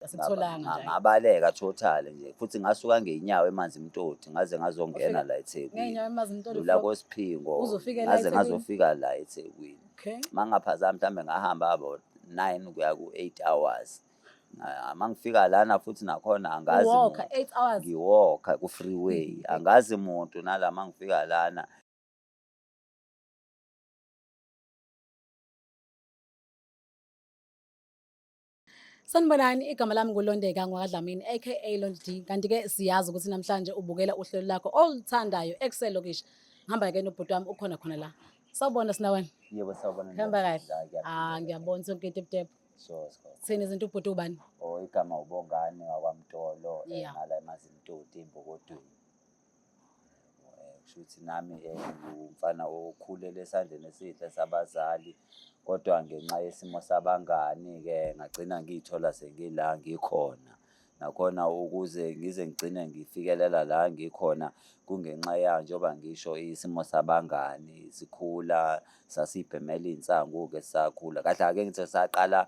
Asikutholanga nje. Ngabaleka total nje futhi ngasuka ngey'nyawo eManzimtoti ngaze ngazongena Wafika la eThekwini. Ngey'nyawo eManzimtoti Lula koSiphingo Uzofike la ngaze eThekwini? ngazofika la eThekwini. Okay. Mangaphazami mhlambe ngahamba about 9 kuya ku-8 hours. Mangifika lana futhi nakhona angazi Uwalker muntu. 8 hours. Ngiwalker ku-freeway angazi muntu nala mangifika lana. Sanibonani, igama lami nguLondeka ngwakaDlamini aka Londi D. Kanti-ke siyazi ukuthi namhlanje ubukela uhlelo lakho oluthandayo ekuselokishi. Ngihamba-ke nobhuti wami ukhona khona la. Sawubona Sinawena. Yebo, sawubona. Kuhamba kahle? La, ngiyaphila. Ah, ngiyabona sonke into Sure, sure. Thina izinto ubhuti ubani? Oh, igama uBongani wakwaMtolo Yeah. ngala eMazimtoti eMbokodweni. Kusho ukuthi nami ngiwumfana okhulele esandleni esihle sabazali, kodwa ngenxa yesimo sabangani-ke ngagcina ngiy'thola sengila ngikhona. Nakhona ukuze ngize ngigcine ngifikelela la ngikhona kungenxa ya njengoba ngisho isimo sabangani sikhula sasibhemela iy'nsangu-ke sisakhula. Kahle ake ngithi saqala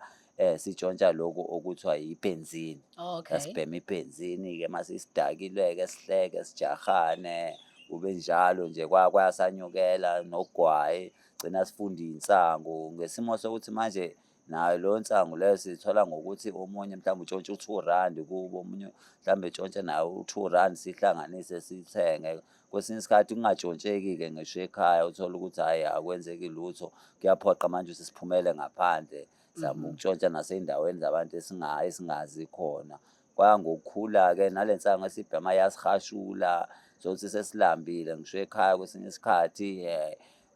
sitshontsha lokhu okuthiwa ibhenzini. Oh, okay. Sasibhema ibhenzini-ke mase sidakile-ke sihleke sijahane kube njalo nje kwasanyukela nogwayi gcina sifunda iy'nsangu ngesimo sokuthi manje nayo leyo nsangu leyo siyithola ngokuthi omunye mhlawumbe utshontshe u-2 rand kubo, omunye mhlawumbe etshontshe naye u-2 rand sihlanganise sithenge. Kwesinye isikhathi kungatshontsheki-ke ngisho ekhaya uthole ukuthi hhayi akwenzeki lutho, kuyaphoqa manje ukuthi siphumele ngaphandle sizame ukutshontsha nasey'ndaweni zabantu esingazi khona. Kwaya ngokukhula-ke nale nsangu esibhema yasihashula sokuthi sesilambile ngisho ekhaya kwesinye isikhathi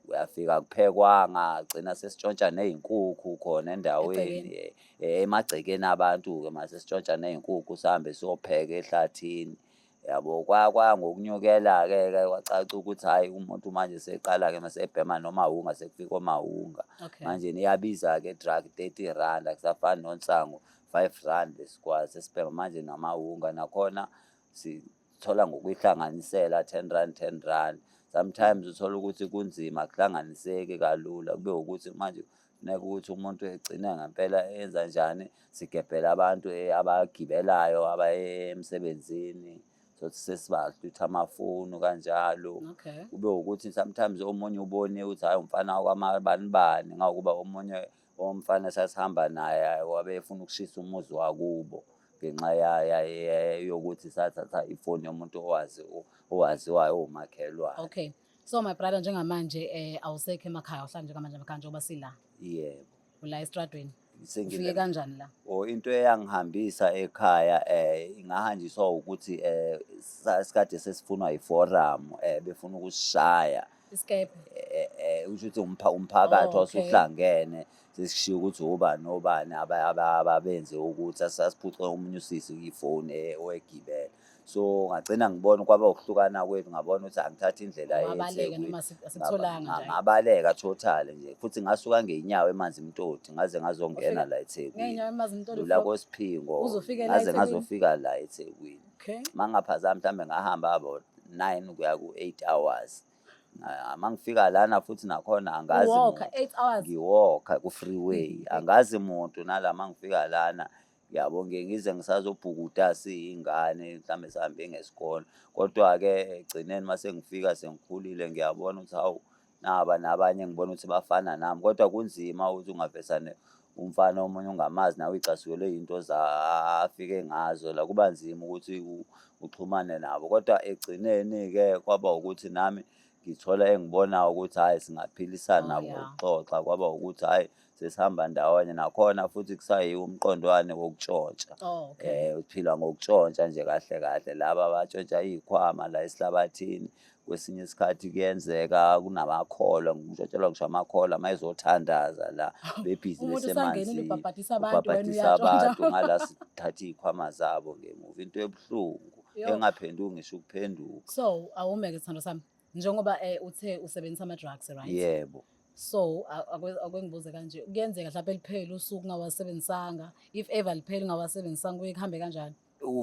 uyafika akuphekwanga gcina sesitshontsha ney'nkukhu khona endaweni emagcekeni abantu-ke mase sitshontsha ney'nkukhu sihambe siyopheka ehlathini. Yabo kwaya ngokunyukela-ke ke kwacaca ukuthi hhayi umuntu manje seqala-ke masebhema nomawunga sekufika omawunga. Okay. Manje iyabiza-ke drug 30 rand akusafani nonsangu 5 rand besikwazi sesibhema manje namawunga nakhona sithola ngokuyihlanganisela 10 rand 10 rand. Sometimes uthola ukuthi kunzima akuhlanganiseki kalula kube ukuthi manje funeka ukuthi umuntu egcine ngempela enza njani sigebhela abantu abagibelayo abaye emsebenzini sothi sesibahlutha amafoni kanjalo. Okay. Kube ukuthi sometimes omunye ubone ukuthi hhayi umfana wakwamabani bani ngakuba omunye omfana sasihamba naye wabe efuna ukushisa umuzi wakubo ngenxa yokuthi sathatha ifoni yomuntu owaziwayo owumakhelwane. Okay. So my brother njengamanje awusekho emakhaya, uhlala njengamanje emakhaya njengoba sila. Yebo. Ula estradweni. Sengile- Ufike kanjani la? O into eyangihambisa ekhaya ingahanjiswa ukuthi sikade sesifunwa yiforum befuna ukusishaya. Isikebhe. Usho ukuthi umphakathi Oh, okay. wasuhlangene sesishiya ukuthi ubani nobani ababenze ukuthi sasiphuce omunye usisi ifoni owegibela. So ngagcina ngibona kwaba ukuhlukana kwethu ngabona ukuthi angithathe indlela Wabaleka eThekwini. noma asikutholanga nje. Ngabaleka total nje futhi ngasuka ngey'nyawo eManzimtoti ngaze ngazongena Wafika la eThekwini. Ngey'nyawo eManzimtoti Lula koSiphingo Uzofike la ngaze eThekwini? ngazofika la eThekwini. Okay. Mangaphazami mhlambe ngahamba about 9 kuya ku-8 hours. Mangifika lana futhi nakhona angazi Uwalker muntu. 8 hours. Ngiwalker ku-freeway angazi muntu nala mangifika lana yabo ngiye ngize ngisazobhukuda siyingane mhlambe sihambe ngesikole kodwa-ke ekugcineni mase ngifika sengikhulile ngiyabona ukuthi hawu naba nabanye ngibona ukuthi bafana nami kodwa kunzima ukuthi ungavesane umfana omunye ungamazi nawe uyicasukelwe yinto afike ngazo la kuba nzima ukuthi uxhumane nabo kodwa ekugcineni-ke kwaba ukuthi nami ngithola engibonayo ukuthi hhayi singaphilisana Oh, nabo yeah. ngokuxoxa kwaba ukuthi hhayi sesihamba ndawonye nakhona futhi kusayiwo umqondwane wokutshontsha. Oh, okay. Uphila ngokutshontsha nje kahle kahle laba abatshontsha iy'khwama la esihlabathini kwesinye isikhathi kuyenzeka kunamakholwa ngitshontshelwa ngisho amakholwa uma ezothandaza la bebhizi Umuntu usangenile besemanzini ubhabhadisa abantu wena ubhabhadisa uyatshontsha. abantu ngala sithatha iy'khwama zabo ngemuva into ebuhlungu Yo. engaphenduki ngisho ukuphenduka. So awumeke sithando sami. Njengoba uthe usebenzisa ama drugs right? Yebo. So ake ngibuze kanje kuyenzeka mhlawumbe liphele usuku ungawasebenzisanga if ever liphele ungawasebenzisanga kuye kuhambe kanjani?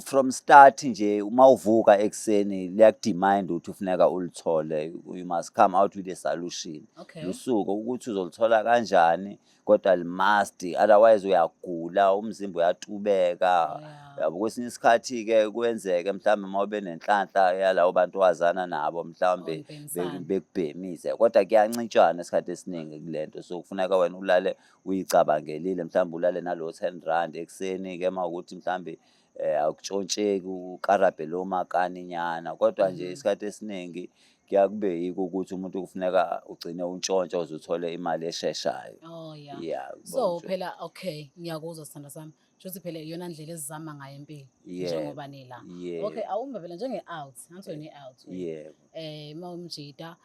From start nje uma uvuka ekuseni liyakudemand ukuthi ufuneka ulithole you must come out with a solution. Okay. Lusuku ukuthi uzolithola kanjani Kodwa li-must, otherwise uyagula, umzimba uyatubeka. Oh, yeah. Yabo, kwesinye isikhathi-ke kwenzeke mhlawumbe uma ube nenhlanhla yalabo bantu owazana nabo mhlawumbe Oh, nibhemisane. bekubhemise, kodwa kuyancitshana isikhathi esiningi kule nto. So kufuneka wena ulale uyicabangelile, mhlawumbe ulale nalo R10 ekuseni-ke uma kuwukuthi mhlawumbe akutshontsheki, ukarabhe lo makani nyana. Kodwa nje isikhathi esiningi kuya kube yiko ukuthi umuntu kufuneka ugcine untshontsha uze uthole imali esheshayo. Oh yeah. Yeah, kuba So untshontsha. phela, okay, ngiyakuzwa, sithanda sami. Shuthi phela iyona ndlela esizama ngayo impilo njengoba nila. Okay, awumbe phela njenge-out, angithi wena i-out wena. Yebo. Uma umjida,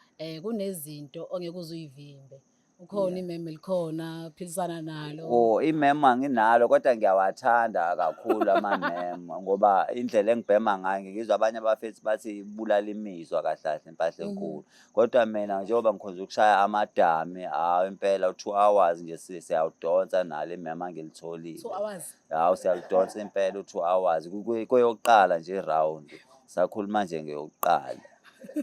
kunezinto ongeke uze uyivimbe. Ukhona imeme likhona, philisana nalo. Oh, imeme anginalo, kodwa ngiyawathanda kakhulu amameme, ngoba indlela engibhema ngayo, ngizwa abanye abafethu bathi ibulala imizwa kahle kahle impahla enkulu. Kodwa mina njengoba ngikhonza ukushaya amadami, hawu impela u-2 hours nje siyawudonsa nalo imeme angilitholile. 2 hours? Hawu, siyaludonsa impela u-2 hours kweyokuqala nje i-round. Sakhuluma nje ngeyokuqala.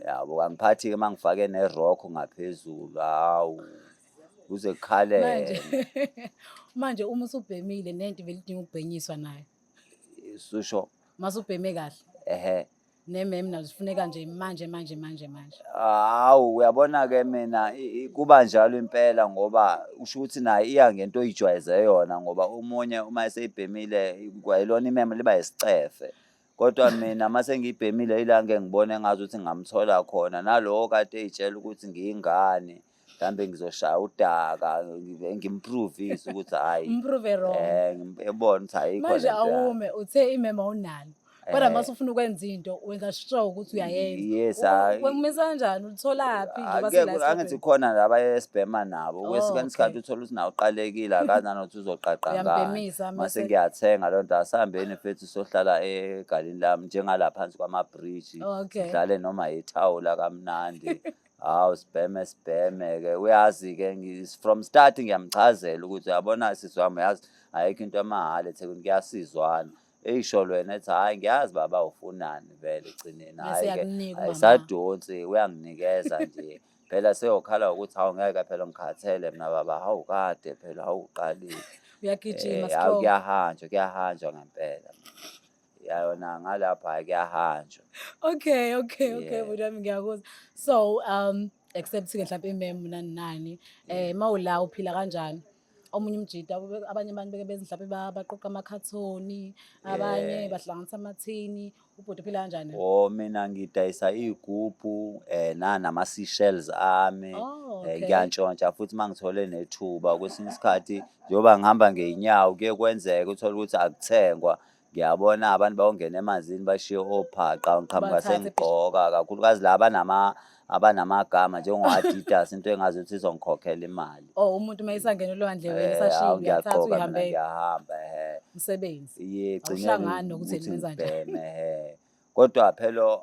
Yabo, angiphathi-ke uma ngifake ne-rock ngaphezulu, hawu kuze kukhalele. Manje uma usubhemile nento vele idinga ukubhenyiswa nayo. Susho. Uma usubheme kahle. Ehhe. Nemem nazo zifuneka nje manje manje manje manje. Hawu, uyabona-ke mina kuba njalo impela, ngoba usho ukuthi naye iya ngento oyijwayeze yona, ngoba omunye uma eseyibhemile kwayilona imeme liba yisicefe. Kodwa mina uma sengiyibhemile ila ngeke ngibone ngazuthi ngingamthola khona nalowo kade ey'tshela ukuthi ngiyingane, mhlambe ngizoshaya udaka, ngim-prove-ise ukuthi hhayi. Um-prove wrong. Ebone ukuthi ayikho Manje lento yakhe. Awume uthe imeme awunalo. Kodwa mase ufuna ukwenza into wenza sure ukuthi uyayenza. Yes, hhayi. Kumisa kanjani, ulitholaphi njengoba Angeke sila angithi esihlobeni? khona laba esibhema nabo. Kwesinye isikhathi uthola ukuthi nawe uqalekile, akazi nanokuthi uzoqaqa ngani. Uyambhemisa Mase mase ngiyathenga leyo nto, asihambeni mfethu sohlala egalini lami njengala phansi kwamabhriji. Sidlale noma yithawula kamnandi. Hawu, sibheme sibheme-ke. Uyazi-ke from start ngiyamchazela ukuthi uyabona sisi wami, uyazi ayikho into yamahhala eThekwini, kuyasizwana. Eyisho wena ethi hhayi ngiyazi baba ufunani vele egcineni. Bese Hhayi-ke uyakunika umama. ayisadonsi, uyanginikeza nje. Phela seyokhala ukuthi hawu ngeke phela ngikhathele mina baba, hawu kade phela, hawu uqalile. Uyagijima Hawu strong. kuyahanjwa, kuyahanjwa ngempela. Yona ngalapha hhayi kuyahanjwa. Okay, bhuti wami, ngiyakuzwa. So except ke mhlawumbe imem nani nani, mawula uphila kanjani? Omunye umjida, abanye abantu beke benza mhlawumbe baqoqa amakhathoni, abanye bahlanganisa amathini. Ubhuti uphila kanjani? Oh, mina ngidayisa iy'gubhu nanama seashells ami. Oh, okay. Ngiyantshontsha futhi uma ngithole nethuba kwesinye isikhathi, njengoba ngihamba ngey'nyawo kuye kwenzeke uthole ukuthi akuthengwa. Ngiyabona abantu bayongena emanzini bashiye ophaqa, ngiqhamuka Bathathe sengigqoka, kakhulukazi la abanamagama njengo-Adidas, into engazuthi izongikhokhela imali. Oh, umuntu uma esangena olwandle wena esashilo Hawu, uyathatha ngiyagqoka mina, uyihambele. ngiyahamba ehhe. Umsebenzi. Iye, egcineni Awuhlangani nokuthi ukuthi wenza njani. ngibheme ehhe. Kodwa phela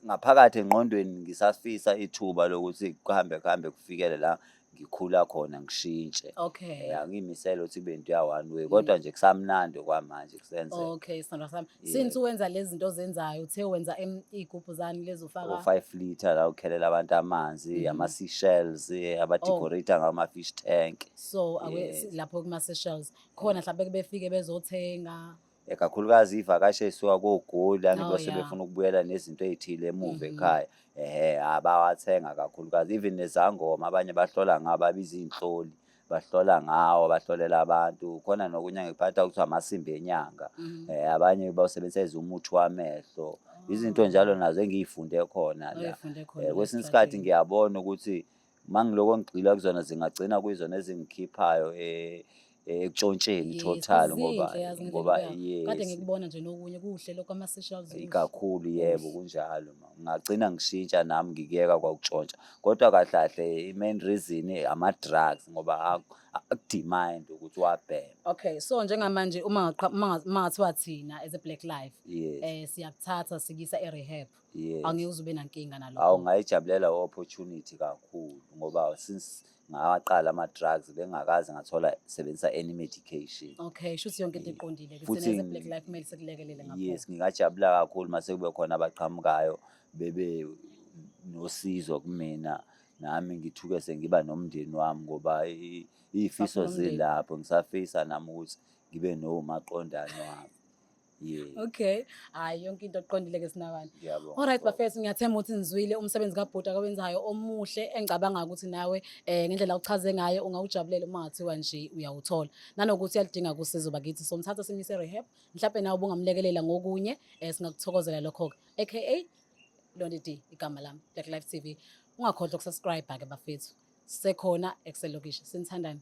ngaphakathi engqondweni ngisafisa ithuba lokuthi kuhambe kuhambe kufikele la ngikhula khona ngishintshe. Angiyimisele ukuthi kube into ya one way, kodwa nje kusamnandi okwamanje kusenzeka. Okay, sithandwa sami. Since wenza lezi zinto ozenzayo, uthe wenza iy'gubhu zani lezi ufaka? O-5 litre la ukhelela abantu amanzi, ama-seashells, aba-decorate ngama-fish tank. So lapho kuma-seashells khona mhlawumbe befike bezothenga. Kakhulukazi iy'vakashi ey'suka koGoli, angithi base befuna ukubuyela nezinto ey'thile emuva ekhaya. Ehhe, abawathenga kakhulukazi. Even nezangoma abanye bahlola ngabo, babiza iy'nhloli, bahlola ngawo, bahlolela abantu. Khona nokunye engikuphatha kuthiwa amasimba enyanga. Abanye bawusebenzisa as umuthi wamehlo. Izinto njalo nazo engiy'funde khona la. Oyifunde khona Kwesinye la isikhathi esitradeni. ngiyabona ukuthi uma ngiloko ngigxila kuzona zingagcina kuyizona ezingikhiphayo ekutshontsheni total, ngoba Zinhle yazi ngendlela ngoba kade yes. ngikubona nje nokunye kuhle lokho ama-seashells kuhle. Kakhulu yebo, Kuhle. kunjalo ma. Ngagcina ngishintsha nami ngikuyeka kwakutshontsha. Kodwa kahle kahle i-main reason ama-drugs, ngoba aku-demand ukuthi uwabheme. Okay, so njengamanje uma ngathiwa thina as a Black Life siyakuthatha sikisa e-rehab. Angeke uze ube nankinga nalokho. Awu, ngayijabulela opportunity kakhulu, ngoba since ngawaqala ama-drugs bengakaze ngathola sebenzisa any medication. Okay, shuthi yonke into iqondile. Futhi Thina as a Black Life kumele sikulekelele ngapho. Yes, ngingajabula kakhulu mase kube khona abaqhamukayo bebe nosizo kumina. Nami ngithuke sengiba nomndeni wami ngoba iy'fiso Usafuna umndeni. zilapho, ngisafisa nami ukuthi ngibe nomaqondane wami. Yeah. Okay. Hayi, yonke into oqondile ke, sinabani. Ngiyabonga. Alright bafethu, ngiyathemba ukuthi nizwile umsebenzi kaBhuti akawenzayo omuhle, engicabanga ukuthi nawe ngendlela uchaze ngayo ungawujabulela uma ngathiwa nje uyawuthola. Nanokuthi uyalidinga kusizo bakithi. So mthatha simise rehab, mhlawumbe nawe ubungamlekelela ngokunye, singakuthokozela lokho ke. AKA Londi D igama lami, Black Life TV. Ungakhohlwa ukusubscribe ke bafethu. Sisekhona eKuselokishi. Sinithandani.